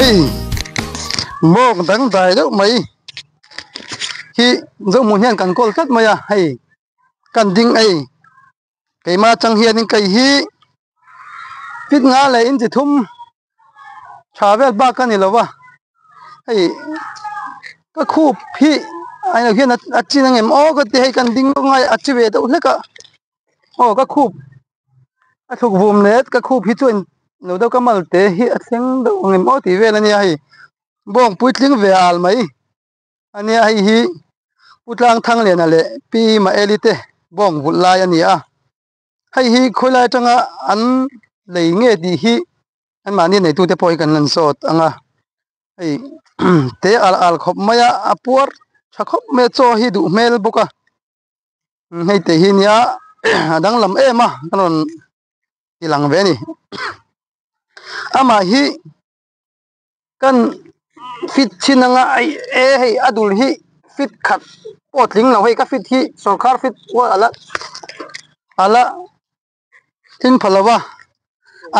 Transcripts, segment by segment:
Hei bawng dangdai deuh mai hi Zohmun hian kan kawl tlat mai a hei kan ding ei keimah atang hianin kei hi fit nga leh inchi thum tha vel bak a ni lo va hei ka khup hi a eng hian a chin ang em aw ka ti hei kan ding lawk ngai a chi ve deuh hlek a aw ka khup a thluk vum let ka khup hi chuan lo deuh ka mal te hi a thleng deuh ang em aw tih vel a nia hei bawng puitling ve al mai. A nia hei hi Pu Tlangthangliana leh Pi Maeli te bawng vulh lai a ni a, hei hi khawilai atanga an lei nge tih hi anmahni neitute pawh hi kan lan sawt ang a, hei te al al khawp mai a, a puar tha khawp mai a, chaw hi duh hmel bawk a, hei te hi nia a danglam em a ka rawn ti lang ve a ni amah hi. Kan fit chin anga ai e hei a dul hi fit khat pawh tling lo hei ka fit hi sorkar fit pawh ala ala tling pha lo va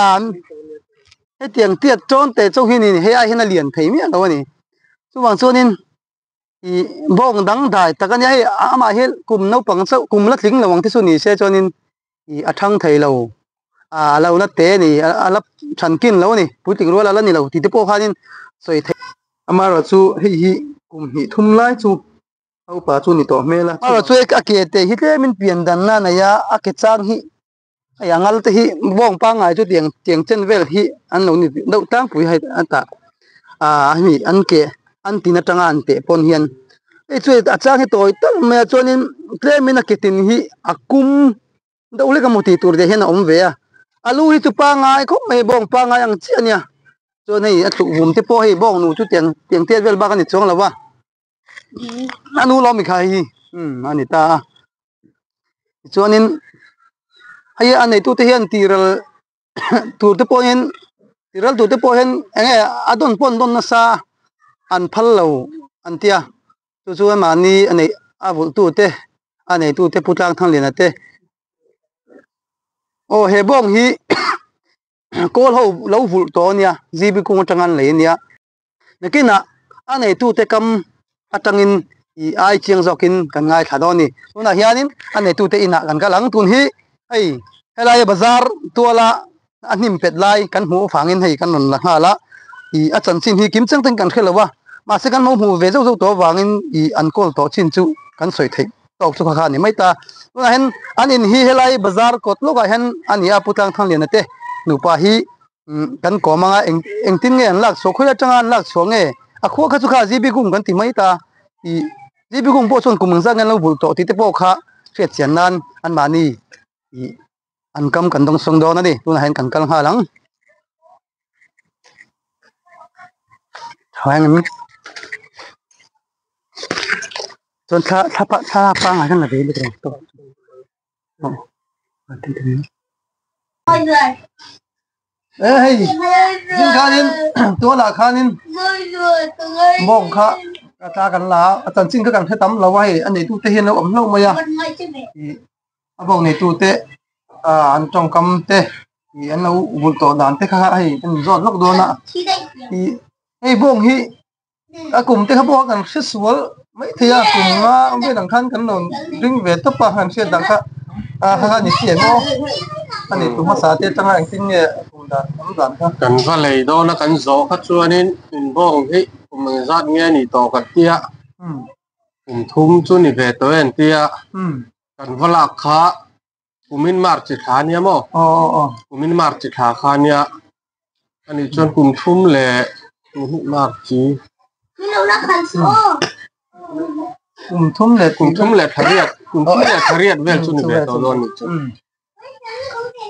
an hetiang tiat tawn te chauh hi ni hei ai hian a lian thei miah lo a ni chuvang chuanin ih bawng dang dai tak a nia hei amah hi kum naupang chauh kum la tling lo ang te chu ni se chuanin. Ih a thang thei lo a lo la te a ni a la than kin lo a ni puitling rual a la ni lo tih te pawh khanin sawi theih amaherawh chu hei hi kum hnih thum lai chu a upa chu ni tawh hmel a amaherawh chu a ke te hi tlemin pian dan na nei a a ke chang hi hei a ngal te hi bawng pangngai chu tiang tiang chen vel hi an lo ni deuh tlangpui hei a tah ah hemi an ke an tin atanga an teh pawn hian hei chu a chang hi tawi tak mai a chuanin tlemin a ke tin hi a kum deuh hlek emaw tih tur te hian a awm ve a a lu hi chu pangai khawp mai bawng pangai ang chiah a nia chuan hei a tluh vum te pawh hei bawng nu chu tiang tiang tiat vel bak a ni chuang lo va a nu lawm mikha hi umm a ni ta a tichuanin hei a neitute hian tihral tur te pawh hian tihral tur te pawh hian eng nge a dawn pawh an dawn nasa an phal lo an tia chu chu mahni a neih a vulh tu te a nei tu te Pu Tlangthangliana te aw he bawng hi kawl ho lo vulh tawh a nia zb kung atanga an lei a nia. Nakinah a neitute kam atangin i ai chiang zawkin kan ngaithla dawn a ni. Tunah hianin a neitute inah kan kal ang. Tun hi hei helaia bazar tuala a hnim pet lai kan hmuh avangin hei kan rawn la nghal a, ih a chanchin hi kim chang ten kan hre lo a, mahse kan lo hmuh ve zauh zauh tawh avangin ih an kawl tawh chin chu kan sawi theih tawk chu kha kha a ni mai ta. Tunah hian an in hi helai bazar kawt lawkah hian a ni a, Pu Tlangthangliana te nupa hi Kan kawm anga eng engtin nge an lak chhuah khawi atanga an lak chhuah nge a khua kha chu kha zb gung kan ti mai ta ih zb gung pawh chuan kum engzat nge an lo vulh tawh tih te pawh kha hriat chian nan anmahni ih an kam kan dawng sawng dawn a ni tunah hian kan kal nghal ang. Chuan thla thla thla pangai khan la ve lutuk ang. E hei zing khanin tualah khanin bawng kha a tla kan la a a chanchin kha kan hre tam lo a hei a neitute hian an lo awm hlauh mai a ih a bawng neitute ah an tawngkam te ih an lo vulh tawh dan te kha hei an inzawt lawk dawn a ih hei bawng hi. A kum te kha pawh kan hre sual mai thei a kum nga vel ang khan kan lo ring ve tawp a han hriat dan kha a kha kha ni chiah maw a ni tu hmasa te atanga engtin nge a kum dan awm dan kha. Kan va lei dawn a kan zawh kha chuanin inbawng hi kum engzat nge a nih tawh kan tia kum thum chu ni ve tawh e an tia kan va lak kha kumin march chi thla ania maw kumin march chi thla kha ania ani chuan kum thum leh march chi kum thum leh kum thum leh thla riat kum thum leh thla riat vel chu ni ve tawh dawn anih chu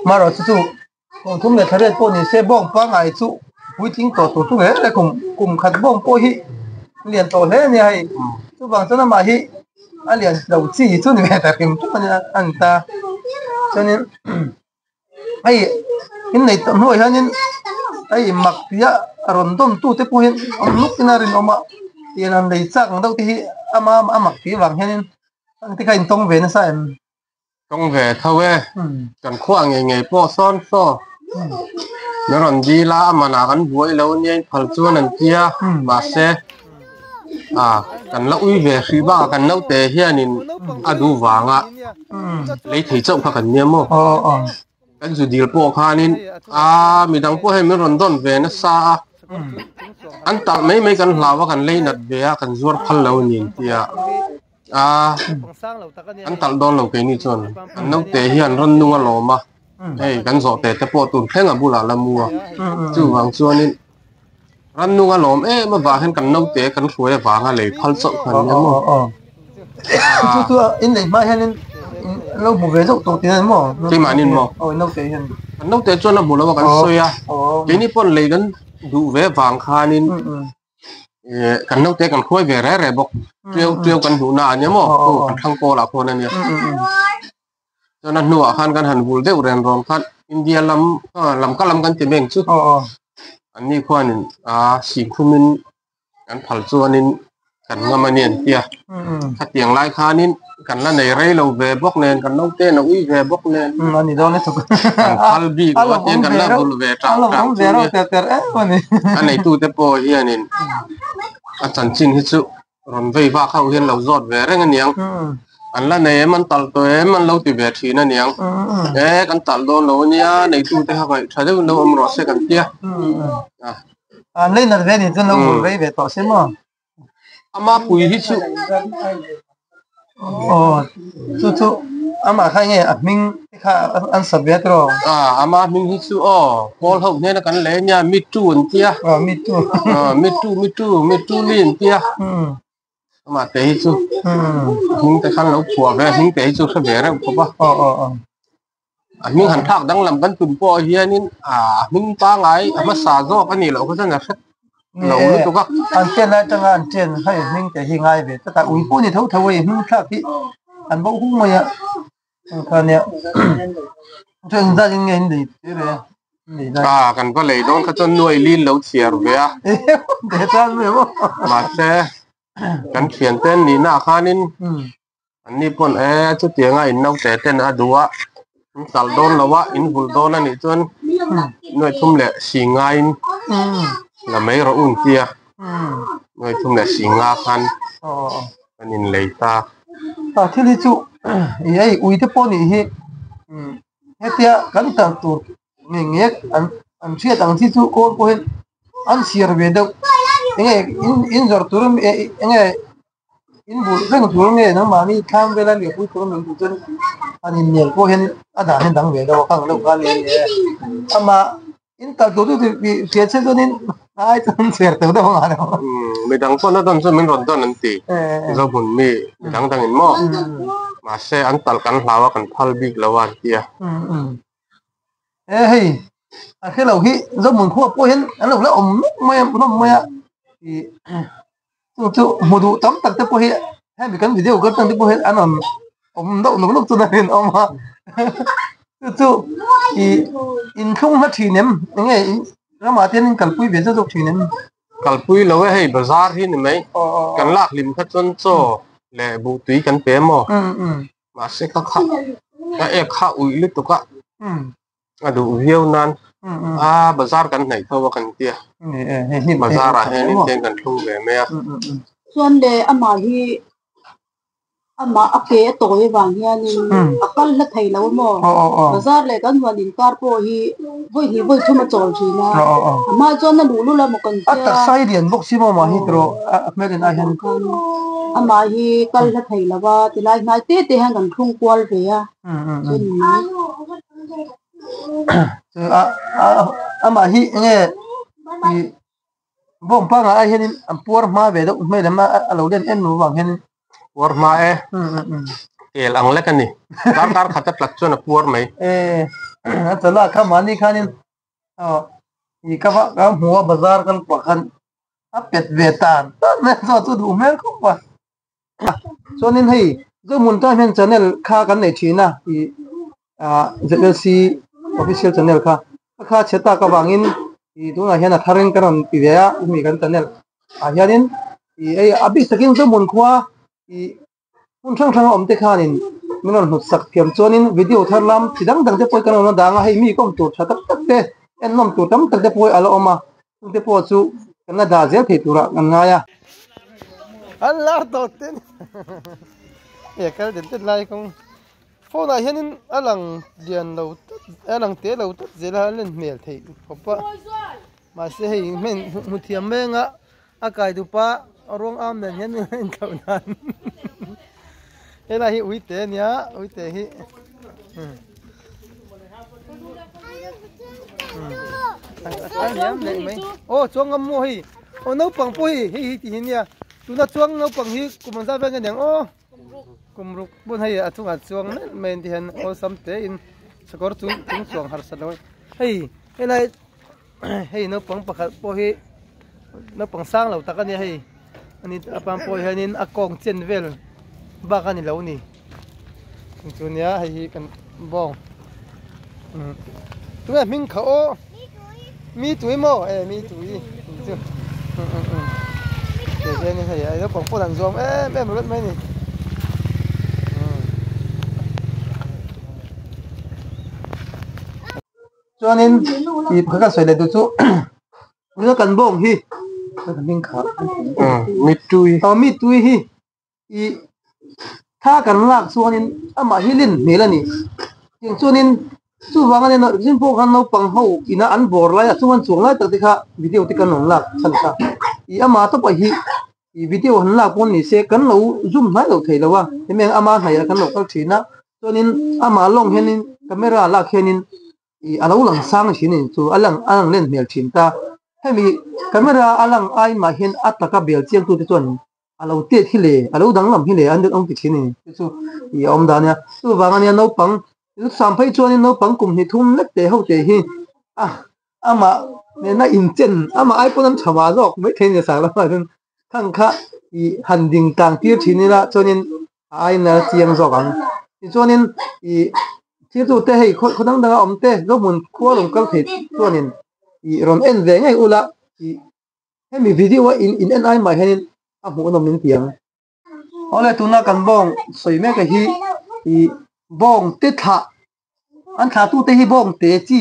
marawh chu chu kum thum leh thla riat pawh ni se bawng pangngai chu puitling tawh tur chu hle hle kum kum khat bawng pawh hi lian tawh hle ania hei chuvang chuan amah hi a lian lo chi chu ni ve ta hrim hrim ania a ni ta chuanin hei innei tawh hnuah hianin hei mak tia rawn dawn tu te pawh hian awm nuk in a rinawm a tiang an lei chak ang deuh te hi ama a mak tih avang hianin heng te kha in tawng ve nasa em. Tawng ve tho e kan khuah ngei ngei pawh sawn saw. Min rawn dil a, a manah kan buai lo ania in phal chuan an tia, mahse ah kan la ui ve hrih bakah kan naute hianin a duh vanga lei thei chauh kha kan nia maw. Kan zu dil pawh khanin aa midang pawh hei min rawn dawn ve nasa a, an talh mai mai kan hlau a kan lei nat ve a kan zuar phal lo a ni an tia. A an talh dawn lo keini chuan an naute hian rawn nung a lawm a, hei kan zawh te te pawh tun thleng a bulah la mu a, chuvang chuanin ran nung a lawm em avang hian kan naute kan hruai avanga lei phal chauh kha an nia maw. Chu chu in lei hma hianin an lo hmu ve zauh tawh tih a ni maw? Keimahnin maw? Aw naute hian. Kan naute chuan a hmu lo a kan sawi a, keini pawh lei kan duh ve avang khanin kan naute kan hruai ve reh reh bawk tiau tiau kan hmuh na ania maw aw kan thlang kawl ah khawn ania chuan a hnuah khan kan han vul deuh ren rawn khan India lam lam ka lam kan ti meng chu an ni khuanin a singkhumin an phal chuanin kan ngam a ni an tia khatiang lai khanin kan la nei rei lo ve bawk nen kan naute a ui ve bawk nen kan phal bik lo a tiang kan la vul ve tang tang chu nia a neitute pawh hianin a chanchin hi chu rawn vei vak ho hian lo zawt ve reng aniang an la nei em an talh tawh em an lo ti ve thin aniang e kan talh dawn lo ania neitute kha ngaih tha deuhin lo awm rawh se kan tia an lei nat ve ni chuan lo vul rei ve tawh se maw. Ama pui hi chu aw chu chu amah kha nge a hming te kha an sa ve tawh a ama hming hi chu aw pawl ho hnena kan lei ania mittu an tia aw mittu aw mittu mittu mittu li an tia amah te hi chu hming te khan lo phuah ve a hming te hi chu hre ve reuh khawp a aw aw aw a hming han thlak danglam kan tum pawh hianin ah a hming pangai a hmasa zawk a nih loh kha chuan a hre lo lutuk a. An chen lai atanga an chen hei hming te hi ngai ve tlat a ui pawh ni tho tho a hming thlak hi an bo hung mai a kha nia chuan zat in nge in lei tir e ah kan va lei dawn kha chuan nuai lin lo chhiar ve a mahse kan thian te an nihna ah khanin An ni pawn e chutianga in naute ten a duh a, in talh dawn lo a, in vulh dawn a nih chuan nuai thum leh si ngaiin la mai rawh u an ti a, nuai thum leh si nga khan an inlei ta. A thil hi chu i hei ui te pawh nih hi hetia kan talh tur nge nge an hriat ang chi chu kawl pawh hian an chhiar ve deuh enge in zawrh tur enge. In bul reng tur nge nangmahni thlam vela lehpui tur min tih chuan an inhnial pawh hian a dan hi dang ve deuh a khang deuh kha nia ni e amah in kal tur chu tih hriat che chuanin ai chuan chher tel deuh ang a midang pawn a dawn chuan min rawn dawn an ti zohmun mi midang dang in maw mahse an talh kan hlau a kan phal bik lo a an ti a. E hei a hrelo hi zohmun khua pawh hian an lo la awm nuk mai a hlawm mai a ih chu chu hmu duh tam tak te pawh hi hemi kan video kan tan te pawh hian an rawn awm deuh nuk nuk chuan a rinawm a chu chu ih inthlung hla thin em eng nge ramah te hian in kalpui ve zeuh zeuh thin em. Kalpui lo e hei bazar hi ni mai kan lak hlim kha chuan chaw leh buhtui kan pe maw. Mahse ka kha ka ek kha uih lutuk a a duh viau nan a bazar kan hnaih tho a kan tia bazar ah hian in ten kan thlung ve mai a. Chuan le amah hi amah a ke a tawi avang hianin a kal hla thei lo maw bazar leh kan huan inkar pawh hi vawi hnih vawi thum a chawl thin a a hma chuan a luh lul a maw kan tia. A taksa hi lian bawk si maw mah hi tawh a hmel in ai hian. Amah hi kal hla thei lo va tilai hnai te te hian kan thlung kual ve a chuan Amah hi enge ih bawng pangah ai hianin an puar hma ve deuh hmel em a lo len em avang hianin. Puar hma e kel ang lek a ni dar kar khat a tlat chuan a puar mai. E a chawlh ah kha mahni khanin aw ih ka va ka hmu a bazar kal pah khan a pet ve tan tan mai a chuan chu duh hmel khawp a chuanin hei Zohmun tan hian channel kha kan nei thin a ih ah ZLC official channel kha a kha chhe tak avangin ih tunah hian a thar in ka rawn ti ve a hemi kan channel ah hianin ih hei a bik takin Zohmun khua ih Hmun hrang hrang a awm te khanin min rawn hnut sak thiam chuanin video thar lam chi dang dang te pawh hi kan rawn la dang a, hei mi kawm tur tha tak tak te. en nawm tur tam tak te pawh hi a la awm a chung te pawh chu kan la dah zel thei turah kan ngai a. An lar tawh te ni e kal den den lai kawng phone ah hianin a lang lian lo tlat a lang te lo tlat zel a a len hmel theih khawp a mahse hei hmen hmu thiam mai anga a kai dupa ruang am nen hian a inthlauh dan helai hi uite a nia uite hi a hniam leh mai aw chuang ngam maw hei aw naupang pawh hei hei hi ti hi nia tuna chuang naupang hi kum an zat vel nge niang aw kum ruk pawn hei a chungah chuang melh mai an ti hian awlsam te in sakawr chung chung chuang harsa lo hei helai hei naupang pakhat pawh hi naupang sang lo tak a nia hei ani a pang pawh hianin a kawng chen vel bak a ni lo ni chu nia hei hi kan bawng tunge hming kha aw mi tui maw e mi tui chu te hian hei a naupang pawh an zuam em em ringawt mai a ni. Chuanin ih pakhat ka sawi leh duh chu tuna kan bawng hi ka hming kha Mittui aw mittui hi ih thla kan lak chuanin amah hi len hmel a ni tiang chuanin chuvang a nia zing pawh khan naupang ho ina an bawr lai a chung an chuang lai tak te kha video te kan rawn lak chhan kha ih amah tawpah hi ih video han lak pawn ni se kan lo zoom hnai lo thei lo a hemi ang ama hnaiah kan lo kal thin a chuanin amah lawng hianin camera lak hianin ih a lo lang sang thin a ni chu a lang a lang len hmel thin ta hemi camera a lang ai mah hian a taka bel chiang tute chuan a lo tet hi le a lo danglam hi le an awm ti thin a ni chu chu ih a awm dan a nia chuvang ania naupang sam phei chuanin naupang kum hnih thum lek teh ho teh hi a amah nena inchen amah ai pawn an tha mah zawk mai thei a ni sang lamah chuan khang kha ih han ding tang tir thin ila chuanin a aina chiang zawk ang tichuanin ih thil tu te hei khaw dang danga awm te zohmun khua rawn kal thei chuanin ih rawn en ve ngei ula ih hemi video a in in en ai mah hianin a hmuhnawm min ti ang. Awle tuna kan bawng sawi mek a hi ih bawng te thlah an thlah tu te hi bawng te chi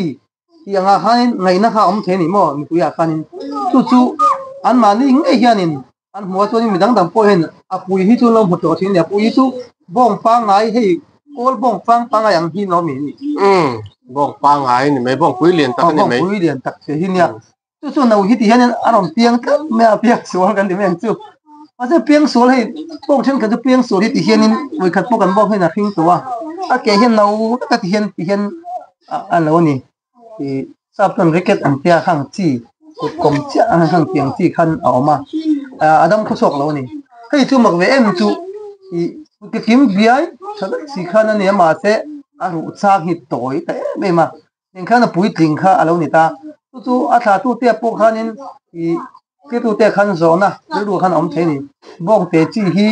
tih angah khanin ngaihna kha a awm thei a ni maw mipui ah khanin chu chu an mahni ngei hianin an hmuh a chuanin midang dang pawh hian a pui hi chu an lo hmu tawh thin a ni a pui hi chu bawng pangngai hei kawl bawng pang pangngai ang hi lo mi a ni. Umm bawng pangngai a ni mai bawng pui lian tak a ni mai. Bawng pui lian tak che hi nia. Chu chu no hi ti hian a rawn piang tlat mai a, piang sual kan ti mai ang chu. Mahse piang sual hei bawng thenkhat chu piang sual hi ti hianin vawikhat pawh kan bawng hian a hring tawh a, a ke hian no taka ti hian ti hian a lo a ni. Ih sap chuan ricket an tia khang chi kut kawm chiah ang khang tiang chi khan a awm a, a dam khawchhuak lo a ni. Hei chu mak ve em chu ih kut kim biai tha vek si khan a ni a mahse a ruh chang hi tawi ta em em a. Engkhan a puitling kha a lo ni ta. Chu chu a thlatute pawh khanin ih titute khan zawhna rilru khan a awm thei a ni. Bawngte chi hi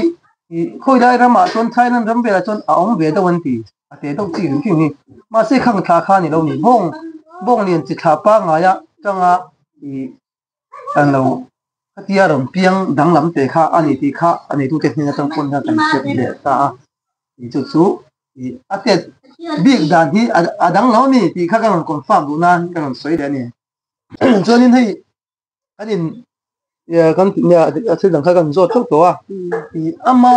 ih khawi lai ramah chuan Thailand ram velah chuan a awm ve deuh an ti, a te deuh chi hrim hrim hi. Mahse khang thla kha a ni lo ni. Bawng bawng lian chi thla pangngaia tanga ih an lo khatia rawn piang danglam te kha a ni tih kha a neitute hnen atang pawn hian kan hriat leh ta a. Tih chu chu ih a tet bik dan hi a dang lo a ni tih kha ka rawn confirm duh nan ka rawn sawi leh a ni. Chuanin hei kan in kan a thil dang kha kan zawt teuh tawh a ih ama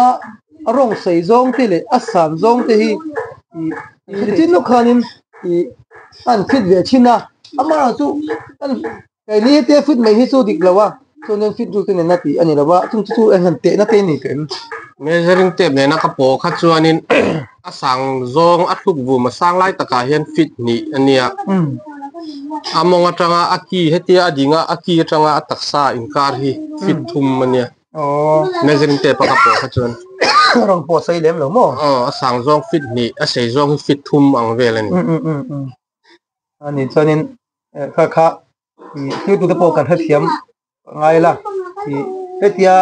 rawng sawi zawng te leh a san zawng te hi ih nichin lawk khanin ih a an fit ve thin a amaherawhchu chu kan Keini te fit mai hi chu dik lo a, chuan fit ru te nena tih a ni lo a, chung chu chu eng han tehna te ni ka em. Measuring tape nena ka pawh kha chuanin a sang zawng a thluk vum a sang lai takah hian fit hnih a nia. A mawng atanga a ki hetia a ding a, a ki atanga a taksa inkar hi fit thum a nia. Measuring tape a ka pawh kha chuan. Rawn pawh sei lem lo maw? Aw, a sang zawng fit hnih, a sei zawng hi fit thum ang vel a ni. Ani chuanin kha kha ih thil tute pawh kan hrethiam ngai la ih hetia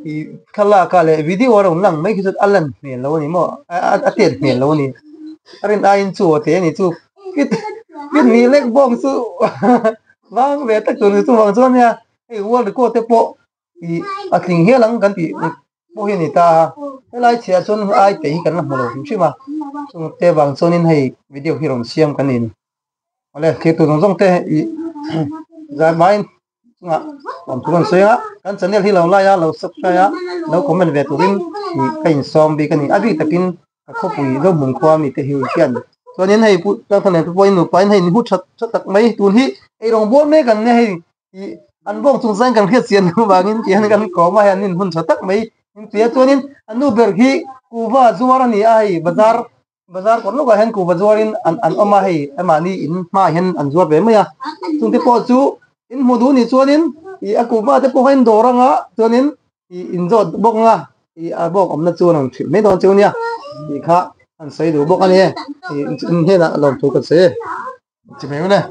ih thlalak ah leh video a rawn lang mai khi chuan a lan hmel lo a ni maw a tet hmel lo a ni a rin aiin chu aw te a ni chu fit fit ni lek bawk chu vang ve tak tur ni chuvang chuan nia hei world record te pawh ih a tling hial ang kan tih pawh hi a ni ta a helai chhiah chuan ai te hi kan la hmu lo hrim hrim a chung te vang chuanin hei video hi rawn siam kan ni. Awle thir tur zawng zawng te i zai hmain chungah awm thu kan sawi a, kan channel hi lo like a lo subscribe a lo comment ve turin ih ka insawm bik a ni. A bik takin ka khawpui Zohmun khua mite hi hian chuanin hei pu Tlangthana te pawhin nupain hei ni hu that tha tak mai tun hi eirawng bawr mek an nia hei ih an bawng chung chuan kan hriat chian loh vangin tih hian kan kawm a hei an inhmun tha tak mai in ti a chuanin a nu ber hi kuhva zuar a ni a hei bazar Bazar kawt lawkah hian kuhva zuarin an an awm a, hei mahni in hmaah hian an zuar ve mai a, chungte pawh chu in hmu duh nih chuanin ih a kuhva te pawh kha in dawr anga chuanin ih in zawt bawk anga ih a bawk awmna chu an rawn hrilh mai dawn cheu nia tih kha an sawi duh bawk a ni e, ih in hnenah lawmthu kan sawi e. Chi mai un e.